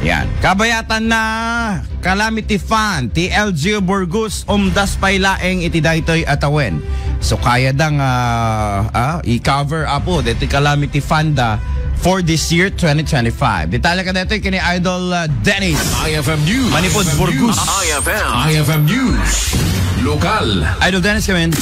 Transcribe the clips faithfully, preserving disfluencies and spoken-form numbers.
Yan. Kabayatan na Calamity Fund, ti L G U Burgos, umdas pay laeng iti daytoy a tawen. So, kayada nga, ah, i-cover, apo, daytoy Calamity Fund, ah, for this year, twenty twenty-five. Detalye kadaytoy ken ni Idol, ah, Dennis. I F M News. Manipud Burgos. I F M. I F M News. Lokal. Idol Dennis, come in.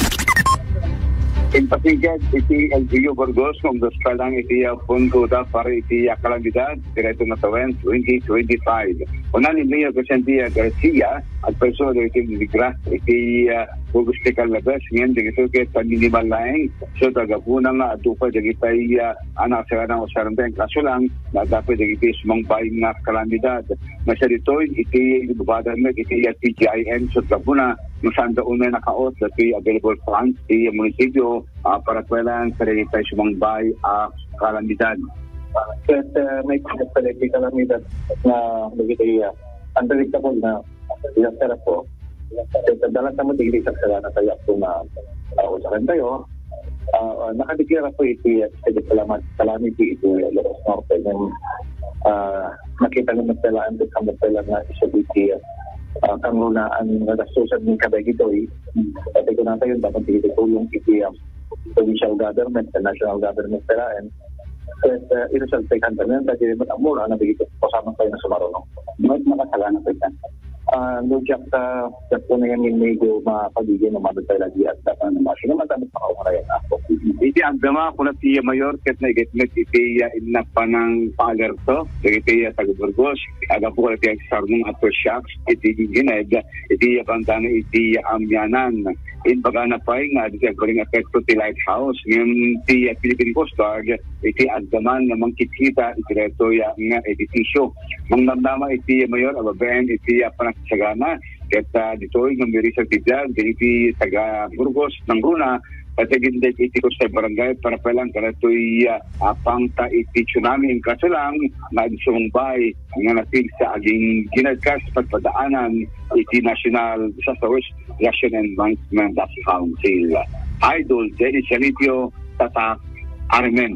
Impasigat iti L G U Burgos, kung gusto lang iti, ah, punto da para iti, ah, kalamidad, diretso na tawen twenty twenty-five. Una ni Mayor Vicente Garcia, agpayso dagiti nagbibiag iti, ah, Burgos ti Calabas, ngem dagitoy ket minimal laeng. So, tagabuna nga adu pay dagiti, ah, anak sa kanang usarang kaso lang, nadapoy dagiti sumangbay nga kalamidad. Masaritoy, iti ibabadal met iti, ah, T G I N, so, tagabuna, no saan da unay nakaot, dati available funds, ti munisipyo, ah, para kuelan, sa dagiti sumangbay, ah, kalamidad. Ket, ah, may pagkasaliti kalamidad na dagiti, ah, unpredictable na disaster po. Ket, ah, dalan ta mo digdi sa kasalanan tayo po na, ah, usaran tayo. Ah, ah, nakadeklara po iti, ah, iti salamat, kalamiti iti Ilocos Norte. Ngem, ah, nakita nga magtalaan, ket ang magtalaan nga isu iti, ah, kangrunaan nga gastusan ni Kabay Gidoy. Pati ko na tayo, dapat iti tulong iti, ah, provincial government, the national government, peraen. Ket, ah, iresulta kan tanan, dagiti met amura, na dagiti pasamak tayo na sumaruno. Met makasalanan tayo. Ah, no, Jack, ah, Jack po na yan yung medyo mapagiging umamin tayo lagi at dapat na masino, madamit makaungarayan ako. Iti agdama, kuna ti Mayor, ket na igit met iti, ah, innak panang paalerto, iti, ah, taga Burgos, aga po iti agsarnong aftershocks, iti gined, iti, ah, bandana, iti, ah, Amianan. Imbagana pay nga adi ti agbaling epekto ti lighthouse ngem ti, ah, Philippine Coast Guard iti agdaman nga mangkitkita iti daytoy, ah, nga edifisio. Mangnamnama iti mayor a babaen iti, ah, panagsagana ket, ah, ditoy nga mirisak ti biag dagiti taga Burgos, nangruna, pati agindeg iti Coast Guard Barangay para pay lang kadatoy, ah, apang ta iti tsunami. Inkasulang nga adi sumangbay nga napigsa aging ginagkas padpadaanan iti National Disaster Reaction and Management Council. Idol Dennis Yalitio, Tatak, R M N.